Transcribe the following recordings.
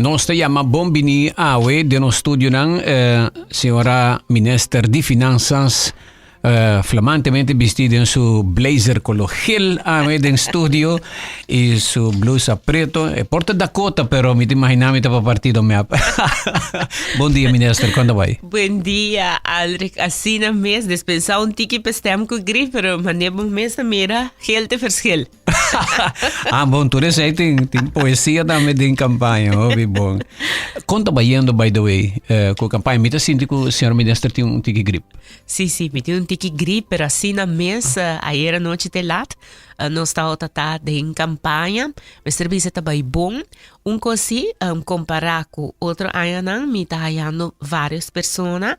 Nos ta yama bon bini awe den nos studionan señora Minister di Finanzas flamantemente bisti den su blazer color geel awe den studio y su blusa preto. E por ta Dakota pero mi ta imagina mi ta pa partido MEP. Bon dia Minister, con ta bay? Buen dia Aldrich, asina mes despensa un tiki pe stem cu griep pero mane bo mes ta mira geel te verschil. Ah, bon, tur esei tin, tin poesia tambe den campaña, hopi bon. Kon ta bayendo, by the way, eh, ku campaña? Mi ta sinti ku señor minister tin un tiki grip. Sí, sí, mi tin un tiki grip, pero asina mes, eh, ayer anochi te lat, eh, nos tabata ta den campaña. Mester bisa ta bai bon. Un kos sí, um, kompará ku otro añanan, mi ta hayando varios persona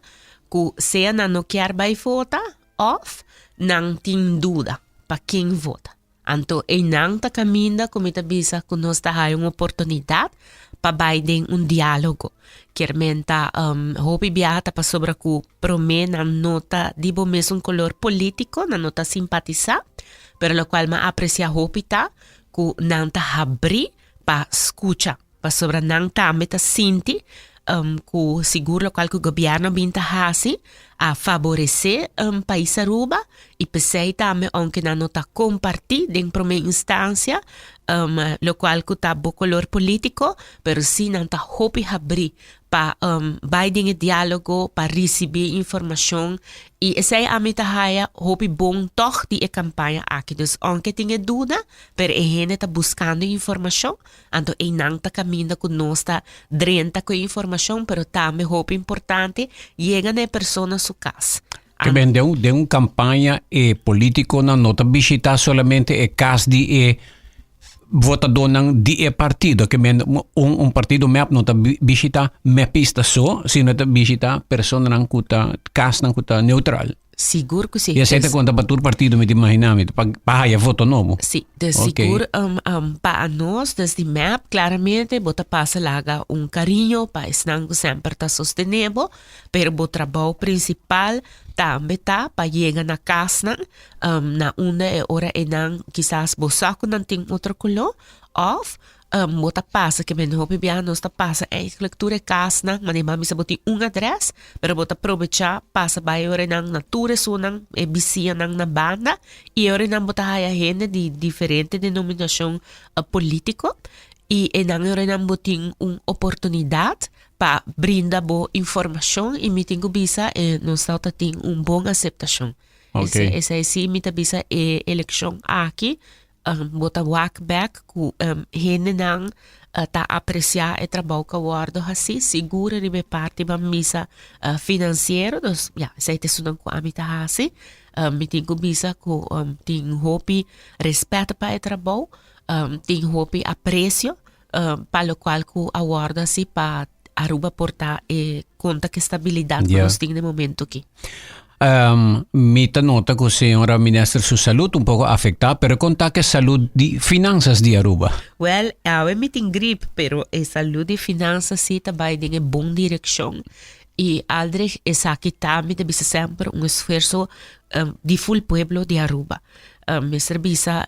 ku sea nan no kier bai vota, Of nan tin duda pa ken vota. Anto einan ta kaminda ku mi ta bisa ku nos ta haya un oportunidat pa bai den un diálogo. Kier men ta hopi biaha ta pasobra ku promé nan no ta di bo mesun kolor polítiko, nan no ta simpatisá, pero lokual mi a apresiá hopi ta ku nan ta habrí pa skucha, pasobra nan tambe ta sinti ku sigur lokual ku gobièrnu bin ta hasi a faboresé pais Aruba i p'esei tambe ounke nan no ta kompartí den promé instansia lokual ku ta bo kolor polítiko pero si nan ta hopi habrí pa bai den e diálogo, pa risibí informashon i esei ami ta haya hopi bon tòg di e kampaña aki. Dus ounke tin e duda, pero e hende ta buskando informashon, anto einan ta kaminda ku nos ta drenta ku e informashon, pero tambe hopi importante yega na e persona su kas. Ke ben den un den un kampaña e politikonan no ta bishitá solamente e kas di e votadónan di e partido. Ke men un un partido mep no ta bishitá mepista so, sino ta bishitá personanan ku ta kasnan ku ta neutral. Sigur ku si. I esei ta konta pa tur partido mi ta imaginá mi, pa pa haya voto nobo. Si, dus sigur pa anos des di mep klaramente bo ta pasa laga un kariño pa esnan ku semper ta sostené bo, pero bo trabou prinsipal tambe ta pa yega na kasnan na unda e ora einan kisas bo sa ku nan tin otro koló òf Bo ta pasa ke men hopi biaha nos ta pasa eigenlijk tur e kasnan, manera mami sa bo tin un adres, pero bo ta probecha pasa bai e orenan na tur esunnan, e bisiñanan na banda, i e orenan bo ta haya hende di diferente denominashon politiko, i einan e orenan bo tin un oportunidat pa brinda bo informashon, i mi tin ku bisa e nos tabata tin un bon aseptashon. Esei si mi ta bisa e elekshon aki Bo ta wak bek ku hendenan ta apresiá e trabou ku a wòrdu hasí, sigur riba e parti ban bisa finansiero, dus ya esei ta esunnan ku ami ta hasi. Mi tin ku bisa ku tin hopi rèspèt pa e trabou, tin hopi apresio pa lokual ku a wòrdu hasi pa Aruba por ta e konta ku e stabilidat ku nos tin na e momento aki. Mi ta nota ku señora minister su salud un poko afektá, pero kon ta ku e salud di finansas di Aruba? Wèl, awe mi tin grip, pero e salud di finansas si ta bai den e bon direkshon. I Aldrich, esaki ta, mi ta bisa semper, un esfuerso di ful pueblo di Aruba. Mester bisa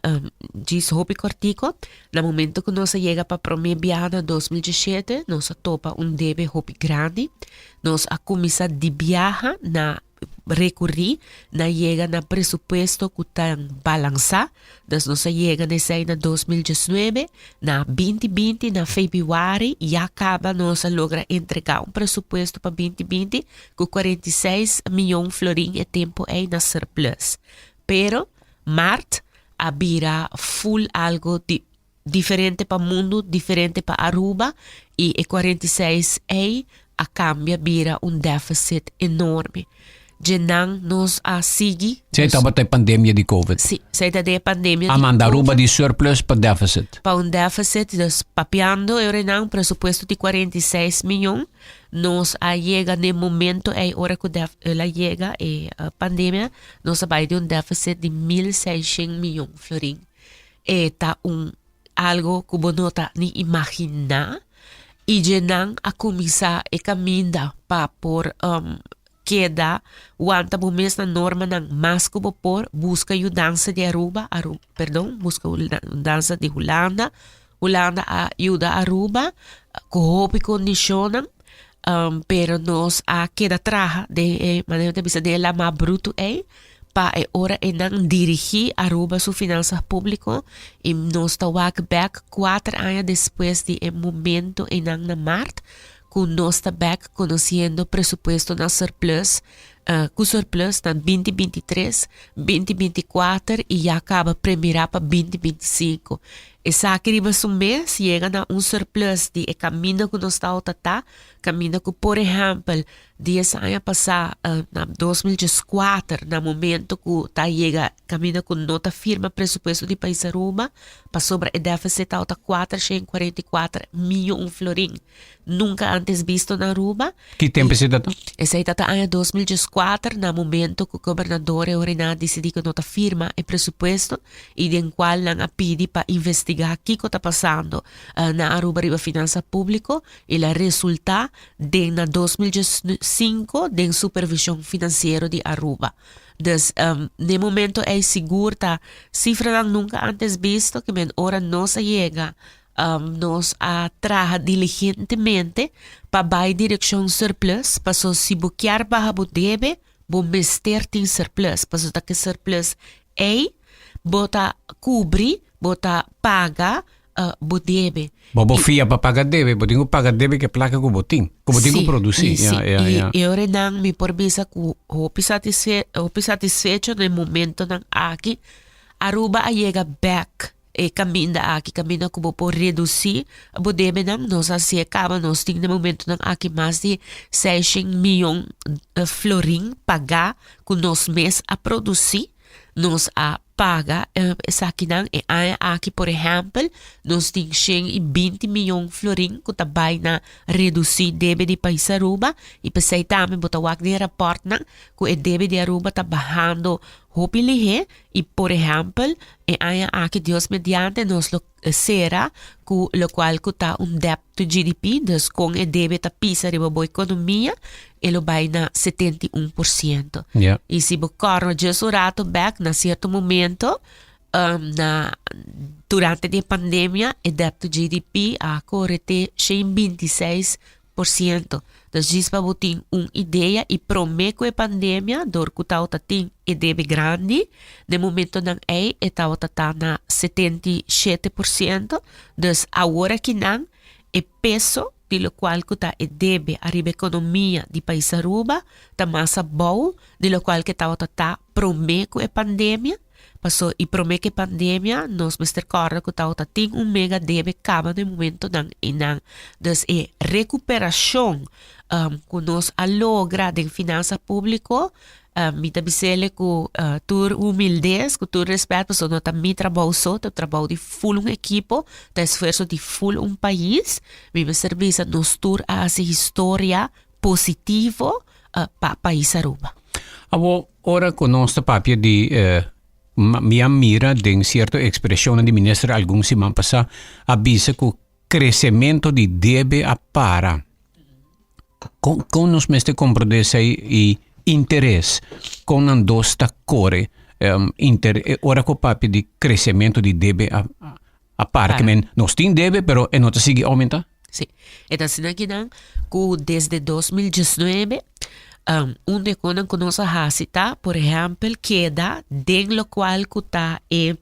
djis hopi kòrtiko, na momento ku nos a yega pa promé biaha na 2017, nos a topa un debe hopi grandi. Nos a kuminsá di biaha na rekurí na yega na presupuesto ku ta balansá. Dus nos a yega na esei na 2019, na 2020 na febrüari ya kaba nos a logra entregá un presupuesto pa 2020 ku 46 mion florin e tempu ei na surplus. Pero mart a bira ful algo di diferente pa mundu, diferente pa Aruba y e 46 ei a cambia bira un deficit enorme. Djenan nos a sigui. Esei tabata e pandemia di Covid. Sí, esei ta e pandemia di A manda Aruba di surplus pa deficit. Pa un deficit, dus papiando e orenan presupuesto di 46 miyon, nos a yega n'e momento ei ora cu el a yega e pandemia, nos a bai di un deficit di 1600 miyon florin. E ta un algo ku bo no ta ni imaginá i dje nan a kuminsá e kaminda pa por keda wanta bo mes na normanan mas ku bo por, buska yudansa di Aruba, Aru perdon, buska yudansa di Hulanda, Hulanda a yuda Aruba. Ku hopi kondishonnan, pero nos a keda traha den e, manera ta bisa, den e lamá brutu ei pa e ora einan dirigí Aruba su finansas públiko i nos ta wak bèk kuater aña despues di e momento einan na mart ku nos ta bèk konosiendo presupuesto na surplus ku surplus na binti 23, 2024 i ya kaba premirá pa 2025. Esaki riba su mes yega na un surplus di e kaminda ku nos tabata ta, kaminda ku por ehèmpel dies aña pasá na 2014 na momento ku ta yega kaminda ku no ta firma presupuesto di pais Aruba pasobra e deficit tabata 444 miyon florin. Nunka antes bisto na Aruba. Ki tempu esei ta ta? Esei ta ta aña 2014 na momento ku gobernador e orina disidí ku no ta firma e presupuesto i den kual nan a pidi pa investigá kiko ta pasando na Aruba riba finansa públiko i la resultá den na 2015 den supervishon finansiero di Aruba. Dus den e momento ei sigur ta sifranan nunka antes bisto ke men ora nos a yega Nos a traha diligentemente pa bai direkshon surplus, paso si bo kier baha bo debe, bo mester tin surplus, paso ta ke surplus ei bo ta kubri, bo ta paga bo debe. Bo bo fia pa paga debe, bo tin ku paga debe ke plaka ku bo tin, ku bo tin ku produsí. Si, i e ora nan mi por bisa ku hopi hopi satisfecho na e momentonan aki, Aruba a yega bek E kaminda aki, kaminda ku bo por redusí bo debenan, nos a hasié kaba, nos tin na momentunan aki mas di seishen mion florin pagá ku nos mes a produsí, nos a paga esakinan. E aña aki por ehèmpel nos tin 120 mion florin ku ta bai na redusí debe di pais Aruba i p'esei tambe bo ta wak den e rapòrtnan ku e debe di Aruba ta bahando hopi lihé. I por ehèmpel, e aña aki Dios mediante nos lo sera ku lokual ku ta un debt to GDP, dus kon e debe ta pisa riba bo ekonomia, e lo bai na 71%. I si bo kòrda djis un rato bèk, na sierto momento, na durante di e pandemia, e debt to GDP a kore te 126%. Dus djis pa bo tin un idea i promé ku e pandemia dor ku tabata tin e debe grandi den momentonan ei e tabata ta na 77%. Dus awor akinan e peso di lokual ku ta e debe ariba ekonomia di pais Aruba ta mas abou di lokual ku e tabata ta promé ku e pandemia. Paso i promé ku e pandemia nos mester kòrda ku tabata tin un mega debe kaba na e momentonan einan. Dus e rekuperashon ku nos a logra den finansa públiko mi ta bis'el ku tur humildes, ku tur rèspèt pasobra no ta mi trabou so, ta trabou di ful un ekipo, ta esfuerso di ful un pais. Mi mester bisa nos tur a hasi historia positivo pa pais Aruba. Awor, ora ku nos ta papia di mi a mira den sierto ekspreshonnan di minister algun siman pasá a bisa ku kresementu di debe a para. Kon kon nos mester komprondé esei i interes kon nan dos ta kore inter ora ku papia di kresementu di debe a a para ke men nos tin debe pero e no ta sigui oumentá? Sí, e ta asina kinan ku desde 2019 un di e konan ku nos a hasi ta, por ehèmpel, keda den lokual ku ta e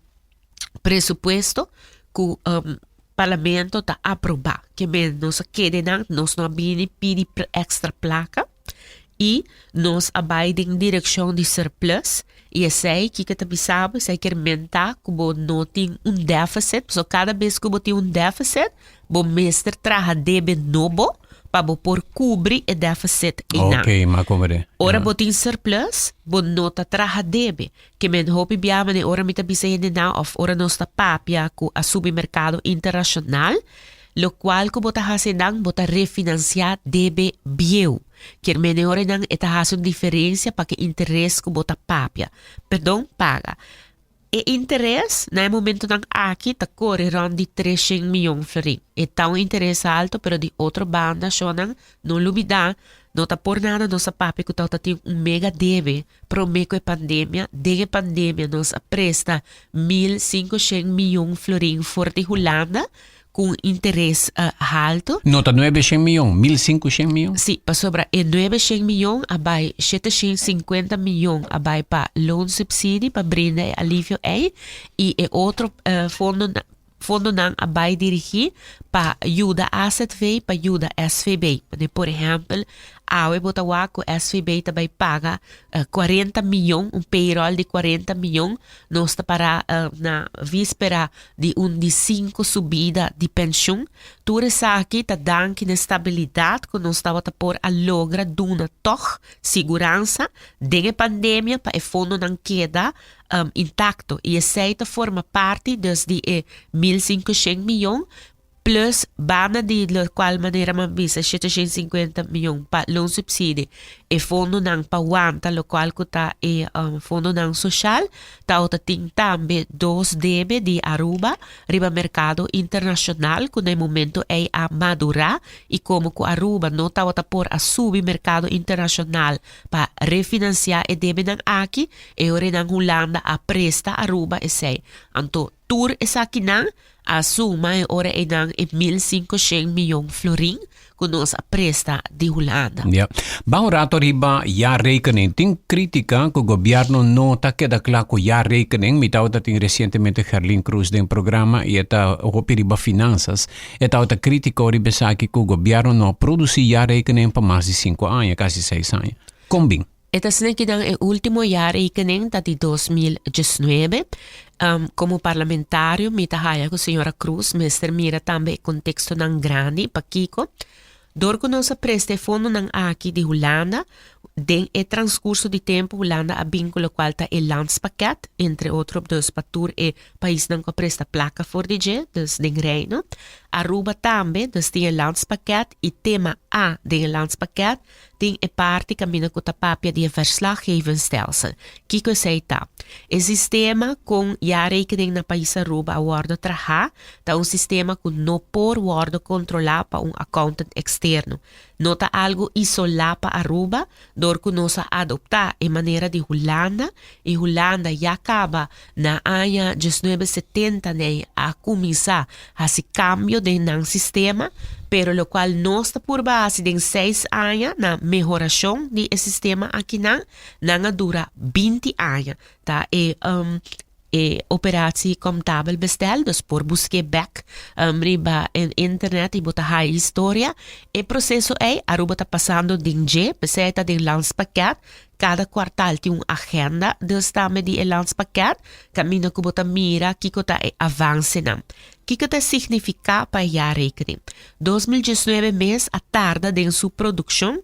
presupuesto ku parlamento ta aprobá. Ke men nos a keda einan, nos no a bini pidi èkstra plaka. I nos a bai den direkshon di surplus i esei kiko ta bisa bo? Esei kier menta ku bo no tin un deficit pasobra kada bes ku bo tin un deficit bo mester traha debe nobo pa bo por kubri e deficit einan. Oké, m'a komprende. Ora bo tin surplus bo no ta traha debe. Ke men hopi bia manera ora mi ta bisa hendenan òf ora nos ta papia ku a subi merkado internashonal Lokual ku bo ta hasi nan, bo ta refinansiá debe bieu. Kier mene ora nan e ta hasi un diferensia pa ke interes ku bo ta papia, perdon, paga. E interes na e momentunan aki ta kore rònt di 300 mion florin. E ta un interes alto, pero di otro banda shownan no lubidá, no ta por nada nos a papia ku tabata tin un mega debe promé ku e pandemia. Den e pandemia nos a presta 1500 mion florin for di Hulanda. Ku un interes haltu. No ta 900 mion, 1500 mion? Sí, pasobra e 900 mion a bai, 750 mion a bai pa loonsubsidie, pa brinda e alivio ei, i e otro fondo fondonan a bai dirigí pa yuda AZV, pa yuda SVB. Manera por ehèmpel, awe bo ta wak ku SVB ta bai paga 40 mion, un payroll di 40 mion, nos ta para na víspera di un di sinku subida di penshun. Tur esaki ta danki na e stabilidat ku nos tabata por a logra duna tòg siguransa den e pandemia pa e fondonan keda intakto. I esei ta forma parti dus di e 1500 miyon Plus, banda di locual manera mi a bisa 750 miyon pa loonsubsidie, e fondonan pa wanta locual cu ta e fondonan social, tawata tin tambe dos debe di Aruba riba mercado internacional cu na e momento ey a madura y como cu Aruba no tawata por a subi mercado internacional pa refinancia e debenan aki, e orenan Hulanda a presta Aruba esey. Anto tur esakinan A suma e ora einan e 1500 miyon florin ku nos a presta di Hulanda. Ja. Ban un rato riba jaarrekening. Tin kritika ku gobierno no ta keda kla ku jaarrekening. Mi tabata tin resientemente Gerlin Cruz den programa i e ta hopi riba finansas. E tabata kritiko riba esaki ku gobierno no a produsi jaarrekening pa mas di sinku aña, kasi seis aña. Kon bin? E ta asina kinan e ultimo jaarrekening ta di 2019. Como parlamentario mi ta haya cu señora Cruz mester mira tambe e contextonan grandi. Pakico? Dor cu nos a presta e fondonan aki di Hulanda, den e transcurso di tempo Hulanda a bin cu locual ta e landspakket, entre otro dus pa tur e paisnan cu a presta placa for di dje, dus den Reino. Aruba tambe, dus tin e landspakket y tema A den e landspakket Tin e parti kaminda ku ta papia di e verslaggevingsstelsel. Kiko esei ta? E sistema kon jaarrekening na pais Aruba a wòrdu trahá ta un sistema ku no por wòrdu kontrolá pa un accountant eksterno. No ta algu isolá pa Aruba dor ku nos a adoptá e manera di Hulanda i Hulanda ya kaba na aña 1970 nei a kuminsá hasi kambio den nan sistema, pero lokual nos ta purba hasi den seis aña na mehorashon di e sistema akinan, nan a dura 20 aña. Ta e e operatie comptabel bestel, dus por busk'é bek riba internet i bo ta haya historia. E proseso ei Aruba ta pasando den dje, p'esei ta den landspakket. Kada kuartal tin un agenda, dus tambe di e landspakket, kaminda ku bo ta mira kiko ta e avansenan. Kiko ta signifiká pa e jaarrekening? 2019 mes a tarda den su produkshon.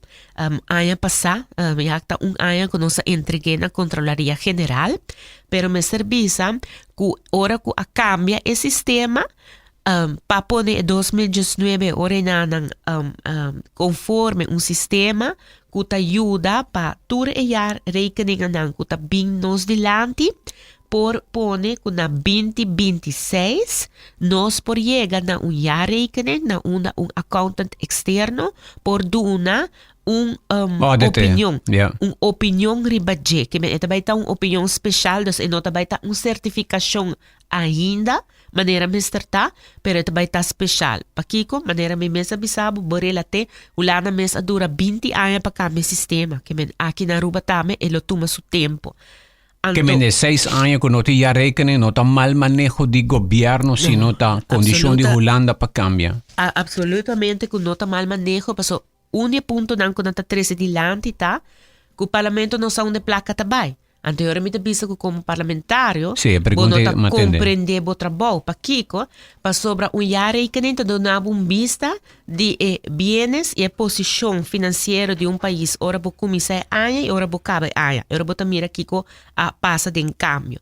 Aña pasá, ya ta un aña ku nos a entreg'é na Kontrolaria General, pero mester bisa ku ora ku a kambia e sistema, pa pone e 2019 ora e nanan konforme un sistema ku ta yuda pa tur e jaarrekeningennan ku ta bin nos dilanti por pone ku na 2026 nos por yega na un jaarrekening na unda un accountant eksterno por duna un Audit, opinion. Ja. Un opinion riba dje. Ke men e ta bai ta un opinion speshal, dus e no ta bai ta un sertifikashon ainda manera mester ta, pero e ta bai ta special. Pakiko? Manera mi mes a bisa bo, bo relat'é, Hulanda mes a dura 20 aña pa cambia e sistema, ke men aki na Aruba tambe e lo tuma su tempo. Ke Anto, men e 6 aña ku no tin jaarrekening no ta mal maneho di gobierno sino ta kondishon di absoluta, Hulanda pa cambia. a, absolutamente ku no ta mal maneho, paso un di e puntonan ku nan ta trese dilanti ta ku parlamento no sa unda e placa ta bai. Anto e ora mi ta bisa ku komo parlamentario Sí, e bo pregunta no ei ta m'atende. komprendé bo trabou. Pakiko? Pasobra un jaarrekening ta duna bo un bista di e bienes i e posishon finansiero di un pais ora bo kuminsá e aña i ora bo kaba e aña. E ora bo ta mira kiko a pasa den kambio.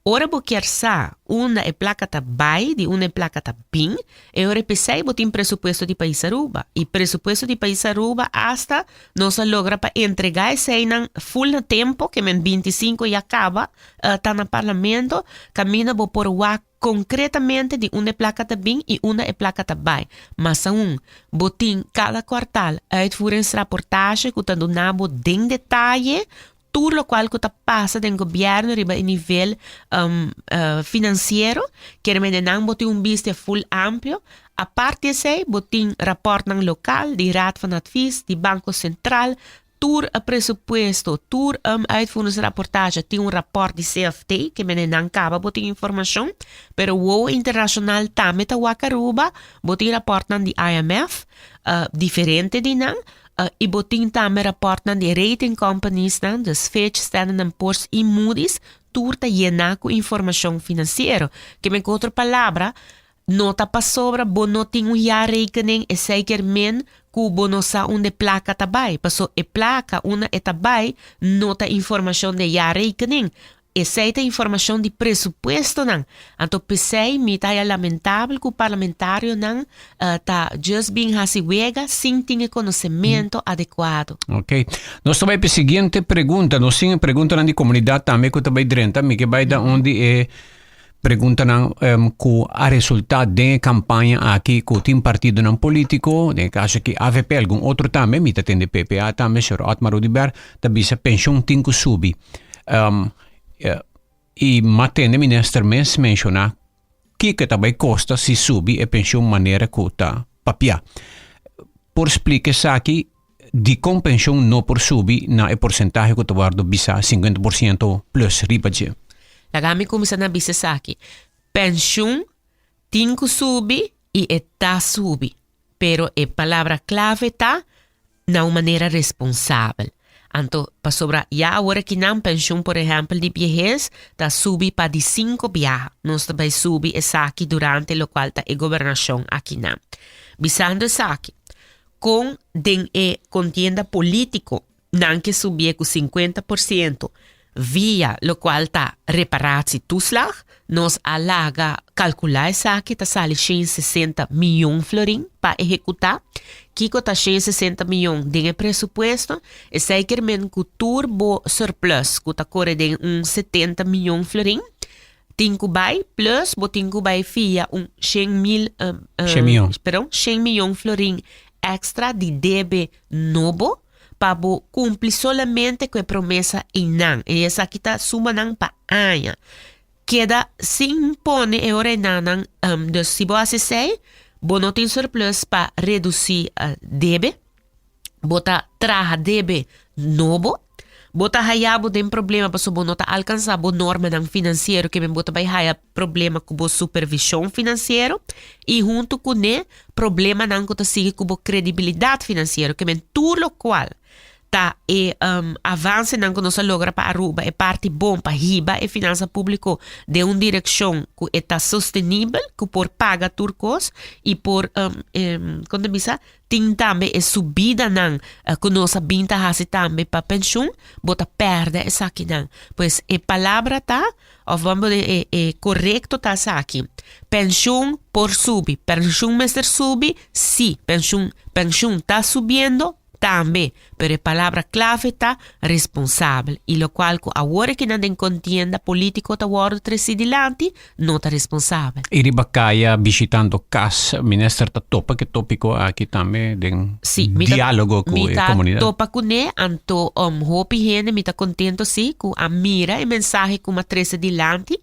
Ora bo kier sa unda e placa ta bay, di unda e placa ta bin, e ora p'esey bo tin presupuesto di pais Aruba. Y presupuesto di pais Aruba hasta nos a logra pa entrega eseynan full na tempo, ke men 25 ya caba ta na parlamento, caminda bo por wak concretamente di unda e placa ta bin y unda e placa ta bay. Mas aun, bo tin cada kwartaal uitvoeringsrapportage cu ta duna bo den detaye. Tur locual cu ta pasa den gobierno riba e nivel financiero, kier mende nan bo tin un bista full amplio. Aparte esey bo tin raportnan local di Raad van Advies, di Banco Central, tur e presupuesto, tur uitvoeringsrapportage tin un rapport di CFT, ke mende nan caba bo tin informacion, pero WOA internacional tambe ta wak Aruba, bo tin raportnan di IMF, diferente di nan, I bo tin tambe rapòrtnan di rating companiesnan, dus Fitch, Standard and Poor's i Moody's, tur ta yená ku informashon finansiero. Ke men ku otro palabra, no ta pasobra bo no tin un jaarrekening esei kier men ku bo no sa unda e plaka ta bai. Paso e plaka unda e ta bai no ta informashon di e jaarrekening. Esei ta informashon di presupuestonan. Anto p'esei mi ta haya lamentabel ku parlamentarionan ta just bin hasi wega sin tin e konosemento adekuado. Ok. Nos ta bai p'e siguiente pregunta. Nos tin e preguntanan di komunidat tambe ku ta bai drenta. Mi ke bai da un di e preguntanan ku a resultá den e kampaña aki ku tin partidonan polítiko, den e kaso aki avp, algun otro tambe, mi ta tende PPA tambe, señor Otmar Oduber, ta bisa penshon tin ku subi. Um, i m'a tende minister mes menshoná kiko ta bai kosta si subi e penshun manera ku ta papiá. Por splika esaki dikon penshun no por subi na e porsentahe ku ta wòrdu bisá 50% plus riba dje? Laga mi kuminsá na bisa esaki. Penshun tin ku subi i e ta subi. Pero e palabra clave ta na un manera responsabel. Anto pasobra ya awor aki nan pensioen por ehempel di biehes ta subi pa di cinco biaha. Nos ta bay subi esaki durante locual ta e gobernacion aki nan. Bisando esaki, con den e contienda politico Nan ke subié ku 50% via lokual ta reparatietoeslag. Nos a laga kalkulá esaki, ta sali 160 mion florin pa ehekutá. Kiko ta 160 mion den e presupuesto? Esei kier men ku tur bo surplus ku ta kore den un 70 mion florin tin ku bai, plus bo tin ku bai fia un shen mil, Shen mion. perdon, shen mion florin extra di debe nobo pa bo kumpli solamente ku e promesa einan. I esaki ta sumanan pa aña. Keda sin pone e ora einanan, dus si bo hasi esei, bo no tin surplus pa redusí debe, bo ta traha debe nobo, bo ta haya bo den problema pasobra bo no ta alkansá bo normanan finansiero ke men bo ta bai haya problema ku bo supervishon finansiero i huntu kuné problemanan ku ta sigui ku bo kredibilidat finansiero. Ke men tur lokual ta e avansenan ku nos a logra pa Aruba, e parti bon pa hiba e finansa públiko den un direkshon ku e ta sostenibel, ku por paga tur kos i por kon ta bisa Tin tambe e subidanan ku nos a bin ta hasi tambe pa penshun, bo ta pèrdè esakinan. Pues e palabra ta, òf ban pone e e korekto ta esaki, penshun por subi. Penshun mester subi? Sí, penshun penshun ta subiendo tambe, pero e palabra klave ta responsabel i lokual ku awor e kinan den kontienda polítiko ta wòrdu tresí dilanti, no ta responsabel. I riba kaya bishitando kas, minister ta topa ku e topiko aki tambe den Sí, mi ta, diálogo ku mi e ta komunidat? topa kuné, anto um, hopi hende mi ta kontento sí ku a mira e mensahe ku mi a trese dilanti,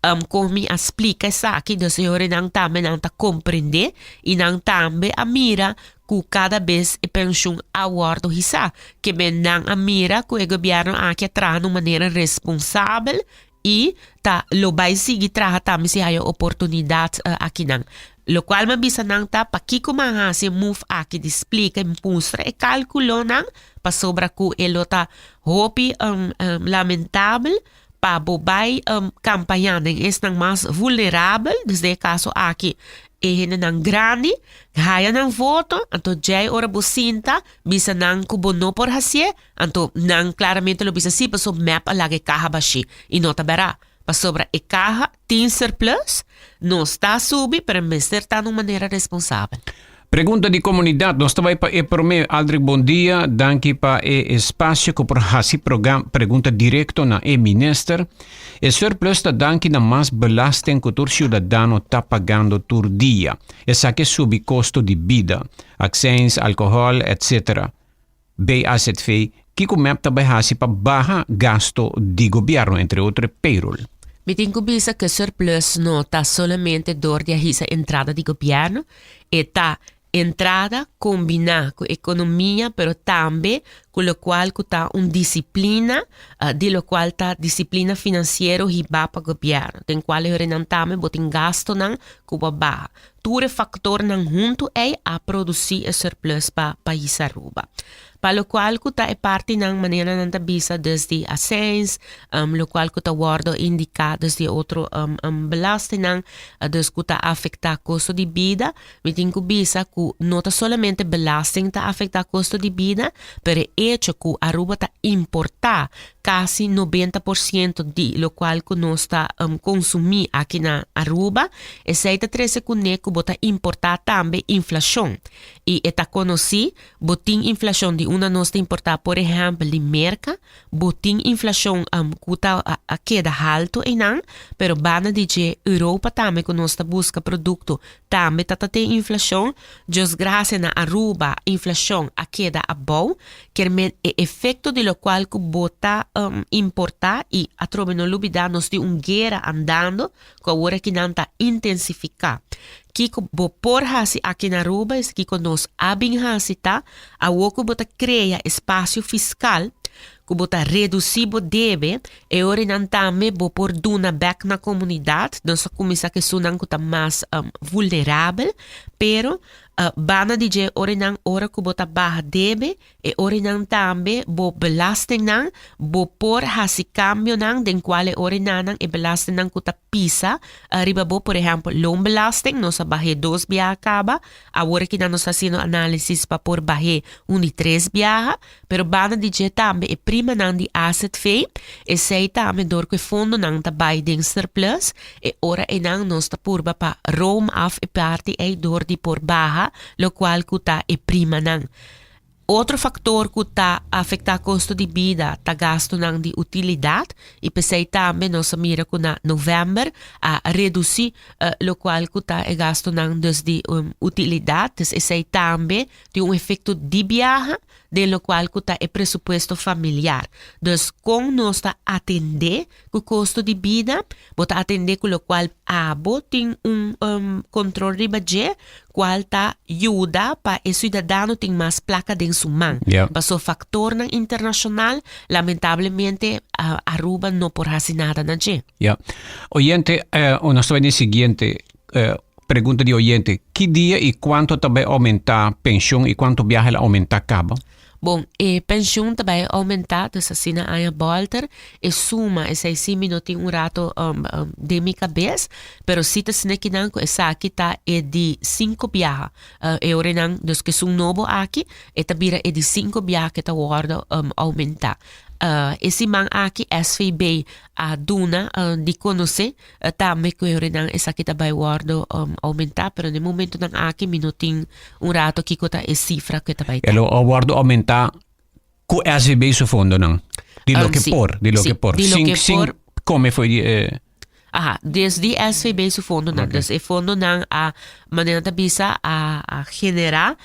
um, kon mi a splika esaki, dus e ora nan tambe nan ta komprendé i nan tambe a mira ku kada bes e penshun a wòrdu hisá. Ke men nan a mira ku e gobièrnu aki a traha na un manera responsabel I ta lo bai sigui traha tambe si haya oportunidat akinan. Lokual mi a bisa nan ta pakiko mi a hasi e move aki di splika i mustra e kalkulonan pasobra ku e lo ta hopi lamentabel pa bo bai kampañá den esnan mas vulnerabel, dus den e kaso aki e hendenan grandi, haya nan voto, anto djei ora bo sinta bisa nan ku bo no por hasié, Anto nan claramente lo bisa si pasobra mep a laga e caha bashi y no ta bera. Pasobra e caha tin surplus, nos ta subi pero mester ta na un manera responsabel. Pregunta di comunidad, nos ta bay pa e prome. Aldrich bon dia, danki pa e espacio cu por haci pregunta directo na e minister. E surplus ta danki na mas belasting cu tur ciudadano ta pagando tur dia. Esaki subi costo di bida, accijns, alcohol, etc. BAZV, kico MEP ta bay haci pa baha gasto di gobierno, entre otro payroll? Mi tin cu bisa cu surplus no ta solamente door di a hisa entrada di gobierno, e ta entrada combina cu economia, pero tambe cu locual cu ta un disciplina, di locual ta disciplina financiero hiba pa gobierno, den cual e horenan tambe bo tin gastonan cu bo a baha. Tur e factornan hunto ey a produci e surplus pa pais Aruba. Pa locual cu ta e partinan manera nan ta bisa dus di accijns, locual cu ta wordo indica dus di otro belastingnan, dus cu ta afecta costo di bida, mi tin cu bisa cu no ta solamente belasting ta afecta costo di bida, pero e hecho cu Aruba ta importa casi 90% di locual cu nos ta consumi aki na Aruba, esey ta trece cune cu bo ta importa tambe inflacion. Y e ta conoci, bo tin inflacion di unda nos ta importa, por ehempel di Merca, bo tin inflacion cu ta a keda halto eynan, pero banda di dje Europa tambe cu nos ta busca producto tambe ta ta tin inflacion. Dios gracia na Aruba inflacion a keda abou, kier men e efecto di locual cu bo ta importa y atrobe no lubida nos tin un guera andando cu awor aki nan ta intensifica. Kico bo por haci aki na Aruba es kico nos a bin haci ta awor cu bo ta crea espacio fiscal cu bo ta reduci bo debe e ora nan tambe bo por duna bek na comunidad. Nos a cuminsa cu esunnan cu ta mas vulnerabel, pero banda di dje ora nan ora cu bo ta baha debe e ora nan tambe bo belastingnan bo por haci cambionan den cual e ora nan e belastingnan cu ta pisa riba bo, por ehempel loonbelasting nos a bahe dos biaha caba, awor aki nan nos ta haciendo analisis pa por bahe un di tres biaha, pero banda di dje tambe e primanan di AZV, esey tambe door cu e fondonan ta bay den surplus, e ora eynan nos ta purba pa room af e parti ey door di por baha locual cu ta e primanan. Otro factor cu ta afecta costo di bida ta gastonan di utilidad y p'esey tambe nos a mira cu na november a reduci locual cu ta e gastonan dus di utilidad, dus esey tambe tin un efecto di biaha den locual cu ta e presupuesto familiar. Dus con nos ta atende cu costo di bida? Bo ta atende cu locual abo tin un control riba dje, cual ta yuda pa e ciudadano tin mas placa den su man. Paso factornan internacional, lamentablemente Aruba no por haci nada na dje. Ya. Oyente, nos ta bay den siguiente pregunta di oyente. Ki dia y cuanto ta bay aumenta pensioen y cuanto biaha el a aumenta caba? Bon, e pensioen ta bay aumenta, dus asina aña bolter. E suma, esey si mi no tin un rato den mi cabes, pero si ta asina kinan cu esaki ta e di cinco biaha. E orenan, dus cu esun nobo aki, e ta bira e di cinco biaha cu e ta wordo aumenta. E siman aki SVB a duna di conoce tambe cu e orenan esaki ta bay wordo aumenta, pero na e momentonan aki mi no tin un rato kico ta e cifra cu e ta bay ta. E lo a wordo aumenta cu SVB su fondonan? Di loke por, di loke por. Di loke por. Sin come fo'i di e. Aha, desdi SVB su fondonan. Dus e fondonan a, manera ta bisa, a genera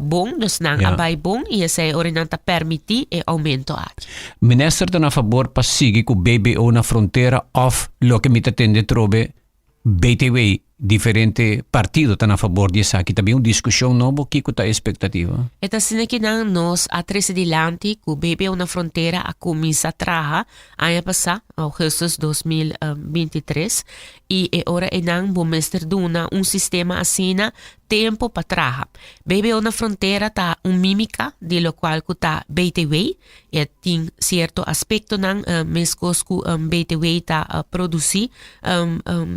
bon, dus nan a bai bon y esei ora nan ta permiti e aumento aki. Minister ta na fabor pa sigui cu BBO na frontera of loke mi ta tende trobe BTW, diferente partido ta na fabor di esaki. Ta bin un discusion nobo, kico ta e expectativa? E ta asina ki nan nos a trece dilanti cu BBO na frontera a cuminsa traha aña pasa, augustus 2023, y e ora eynan bo mester duna un sistema asina tempo pa traha. BBO na frontera ta un mimica di locual cu ta BTW. E tin cierto aspectonan mescos cu BTW ta produci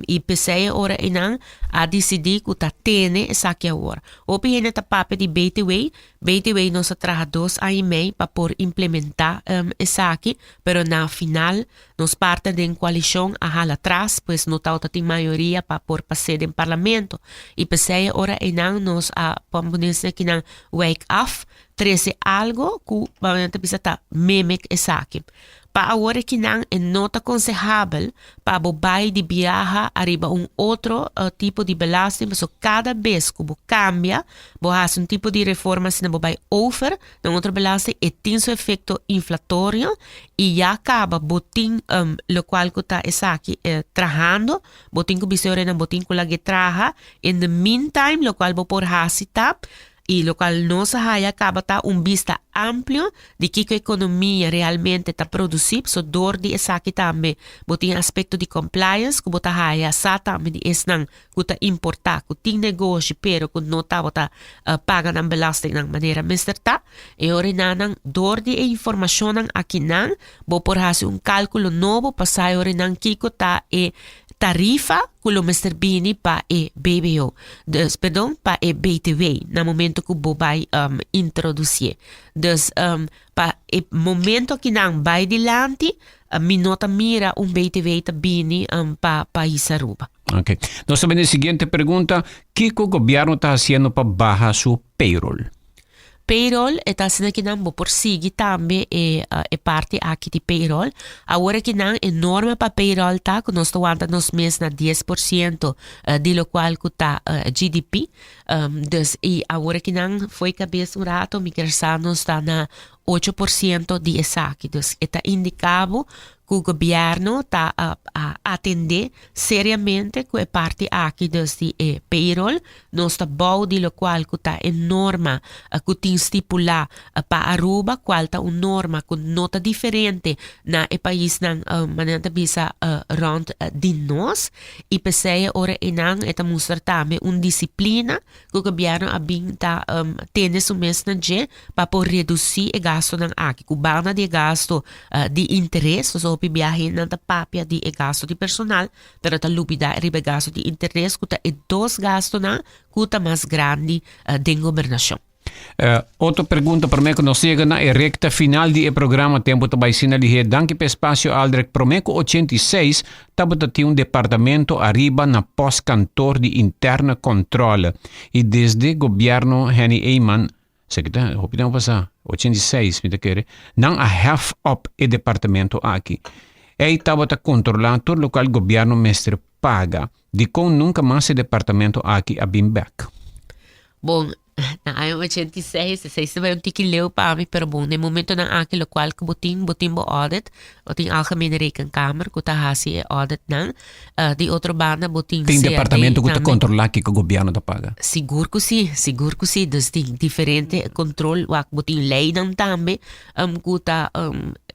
y p'esey e ora eynan a dicidi cu ta tene esaki awor. Hopi hende ta papia di BTW. BTW nos a traha dos aña y mei pa por implementa esaki, pero na final nos partner den coalicion a hala atras, pues no tawata tin mayoria pa por pas'e den parlamento. Y p'esey e ora eynan nos a pone esakinan wijk af, trece algo cu ta bisa ta mimic esaki. Pa awor akinan e no ta konsehabel pa bo bai di biaha ariba un otro tipo di belasting pasobra kada bes ku bo kambia bo hasi un tipo di reforma asina bo bai over na un otro belasting e tin su efekto inflatorio i ya kaba bo tin lokual ku ta esaki trahando bo tin ku bisa e ora bo tin ku lag'e traha in the meantime lokual bo por hasi ta I lokual nos a haya kaba ta un bista amplio di kiko ekonomia realmente ta produsí, so dor di esaki tambe bo tin aspekto di compliance ku bo ta haya sa tambe di esnan ku ta importá ku tin negoshi pero ku no tabata paga nan belastingnan manera mester ta. E ora enanan dor di e informashonnan akinan bo por hasi un kalkulo nobo pa sa e ora enan kiko ta e tarifa ku lo mester bini pa e BBO, dus perdon, pa e BTW na momento ku bo bai introdusié. Dus pa e momento akinan bai dilanti mi no ta mira un BTW ta bini pa pais Aruba. Ok. Nos ta bini e siguiente pregunta, Kiko gobièrnu ta hasiendo pa baha su payroll? Payroll, e ta asina ki nan bo por sigui tambe e e parti aki di payroll. Awor aki nan e norma pa payroll ta ku nos ta wanta nos mes na 10% di lokual ku ta GDP. Dus i awor aki nan fo'i kabes un rato mi kier sa nos ta na 8% di esaki. Dus e ta indiká bo ku gobièrnu ta atendé seriamente ku e parti aki dus di e payroll. Nos ta bou di lokual ku ta e norma ku tin stipulá pa Aruba, kual ta un norma ku no ta diferente na e paisnan manera nan ta bisa rònt di nos. I p'esei e ora einan e ta mustra tambe un disiplina ku gobièrnu a bin ta tene su mes na dje pa por redusí e gastunan aki. Ku banda di e gastu di interes, pasobra hopi biaha hendenan ta papia di e gastu di personal, pero ta lubidá riba e gastu di interes ku ta e dos gastunan ku ta mas grandi den gobernashon. Otro pregunta promé ku nos yega na e rekta final di e programa Tempu ta bai sina lihé. Danki pa e spasio Aldrich. Promé ku 86 tabata tin un departamento ariba na postkantoor di interne controle i desde gobierno Henny Eman, esaki ta hopi tempu pasá, 86 mi ta kere, nan a hef op e departamento aki. Ei tabata kontrolá tur lokual gobierno mester paga. Dikon nunka mas e departamento aki a bin bek? Bon, na aña 86, esei ta bai un tiki leu pa mi, pero bon, den momentonan aki lokual ku bo tin, bo tin bo audit, bo tin Algemene Rekenkamer ku ta hasi e auditnan. Di otro banda bo tin Tin CRD departamento ku ta tambe. kontrolá kiko gobièrnu ta paga. Sigur ku si, sigur ku si. Dus tin diferente kontrol, wak bo tin leinan tambe ku ta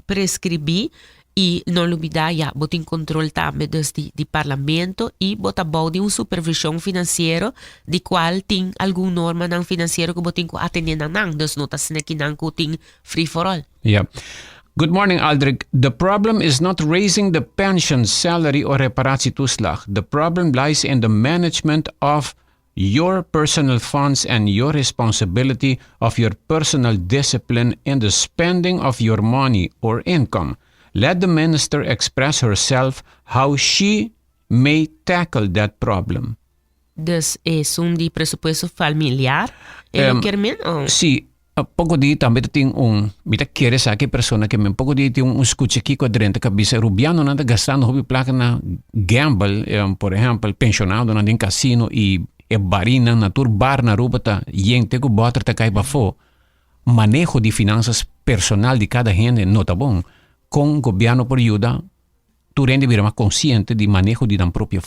preskribí I no lubida ya, bo tin control tambe dus di di parlamento i bo ta bou di un supervision financiero di cual tin algun normanan financiero cu bo tin cu atende na nan. Dus no ta asina kinan cu tin free for all. Ja. Good morning Aldrich. The problem is not raising the pension, salary or reparatietoeslag. The problem lies in the management of your personal funds and your responsibility of your personal discipline in the spending of your money or income. Let the minister express herself how she may tackle that problem. Dus esun di presupuesto familiar e lo kier men o? Si, Poko di tambe ta tin un, mi ta kere sa ki persona ke men poko di tin un skucha kiko adrenta ka bisa rubianonan ta gastando hopi plaka na gamble, por ehempel pensionadonan den casino i e barinan na tur bar na Aruba ta yen te ku bòter ta kai pafó. Maneho di finansas personal di kada hende no ta bon. Kon gobièrnu por yuda tur hende bira mas konsiente di maneho di nan propio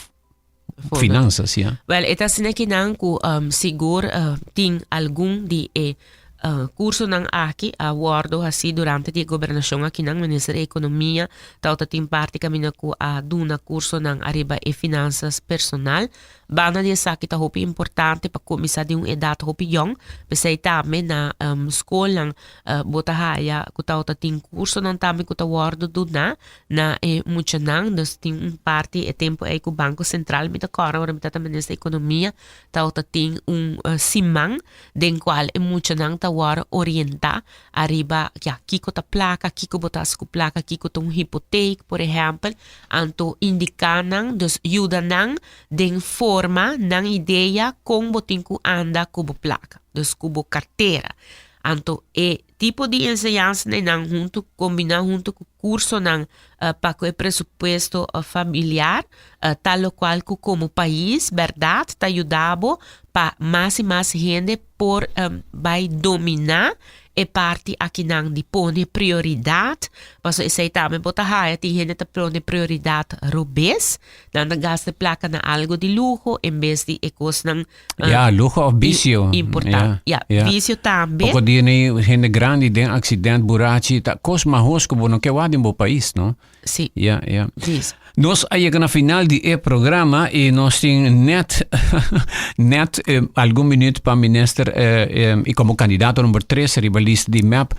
Finanzas, ya. Wel, e ta asina kinan ku um, sigur uh, tin algun di e uh, kursonan aki a wordo hasi durante di e gobernashon akinan. Minister di Ekonomia tawata tin parti kaminda ku a duna kursonan ariba e finansas personal. Banda di esaki ta hopi importante pa kuminsá di un edat hopi yòn. P'esei tambe na um, skolnan uh, bo ta haya ku tawata tin kursonan tambe ku ta wordo duná Na e muchanan, dus tin un parti e tempu ei ku Banko Sentral mi ta kòrda ora mi tabata minister di ekonomia tabata tin un siman den kual e muchanan ta wòrdu orientá ariba ya kiko ta plaka, kiko bo ta hasi ku plaka, kiko ta un hipotek por ehèmpel, anto indiká nan, dus yuda nan den forma nan idea kon bo tin ku anda ku bo plaka, dus ku bo kartera. Anto e tipo di enseñansa nan hunto combina hunto cu cursonan pa cu e presupuesto familiar, ta locual cu como pais, berdad, ta yuda bo pa mas y mas hende por bay domina e parti akinan di pone prioridad, pasobra esey tambe bo ta haya tin hende ta pone prioridad robes, nan ta gasta e placa na algo di luho en bes di e cosnan Ja, luho of vicio. Importante. Ja, vicio tambe. Poco dia ni hende grandi den accident, burachi, ta cos mahos cu bo no ke wak den bo pais, no? Sí. Ja, ja. Dis. Nos a yega na final di e programa y nos tin net, net eh, algun minuut pa minister eh, eh, y como candidato number 3 riba lista di MEP.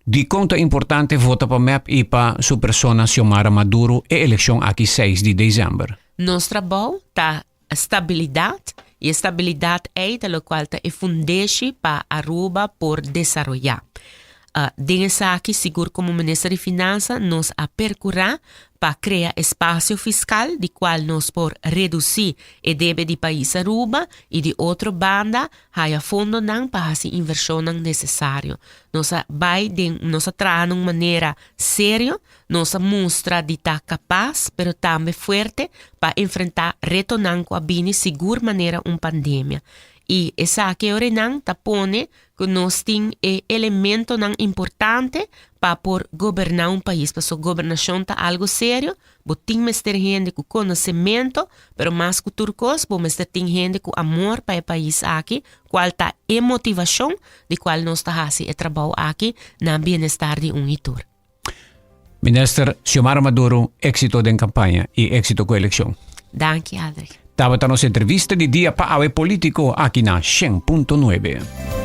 Dikon ta importante vota pa mep i pa su persona Xiomara Maduro e elekshon aki 6 di desèmber? Nos trabou ta stabilidat i e stabilidat ei ta lokual ta e fundeshi pa Aruba por desaroyá. Den esaki sigur komo Minister di Finansa nos a perkurá pa krea espasio fiskal di kual nos por redusí e debe di pais Aruba i di otro banda haya fondonan pa hasi invershonnan nesesario. Nos a bai den, nos a traha na un manera serio, nos a mustra di ta kapas pero tambe fuerte pa enfrentá retonan ku a bini sigur manera un pandemia. I esaki orenan ta pone ku nos tin e elementonan importante pa por goberná un pais, pasobra gobernashon ta algu serio, Bo tin mester hende ku konosementu, pero mas ku tur kos bo mester tin hende ku amor pa e pais aki, kual ta e motivashon di kual nos ta hasi e trabou aki na bienestar di un i tur. Minister Xiomara Maduro, éxito den campaña y éxito cu eleccion. Danki, Aldrich. Tabata nos entrevista di dia pa awe politico aki na 100.9.